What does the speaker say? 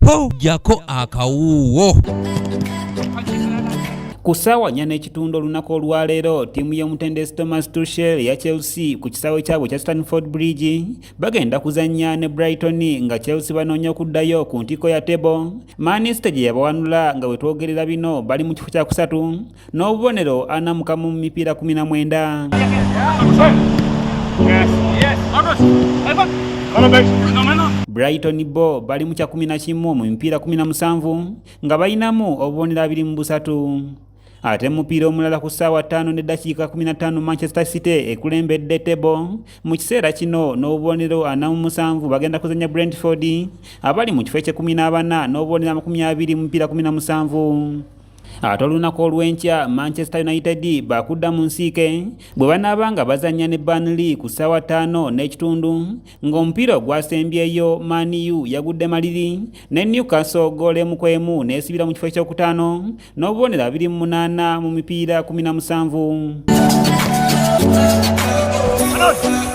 Ho, jjako akawuuwo. Ku ssaawa nnya n'ekitundu olunaku olwaleero ttiimu y'omutendesi Thomas Tuchel eya Chelsea ku kisaawe kyabwe ekya Stamford Bridge bagenda kuzannya ne Brighton nga Chelsea banoonya okuddayo ku ntikko ya table Man City gye yabawanula nga we twogerera bino bali mu kifo kyakusatu n'obubonero 41 mu mipiira 19. Brighton bo bali mu kya 11 mu mipiira 17 nga balinamu obubonero 23. Ate mu mupiira omulala ku ssaawa ttaano n'eddakiika 15 Manchester City ekulembedde table mu kiseera kino n'obubonero 47 bagenda kuzannya Brentford abali mu kifo eky'ekkumi n'abana n'obubonero 20 mu mipiira 17. Ate olunaku olw'enkya Manchester United baakudda mu nsiike bwe banaaba nga bazannya ne Burnley ku ssaawa ttaano n'ekitundu ng'omupiira ogwasembyeyo Man U yagudde maliri ne Newcastle ggoolo emu ku emu n'esibira mu kifo ekyokutaano n'obubonero 28 mu mipiira 17.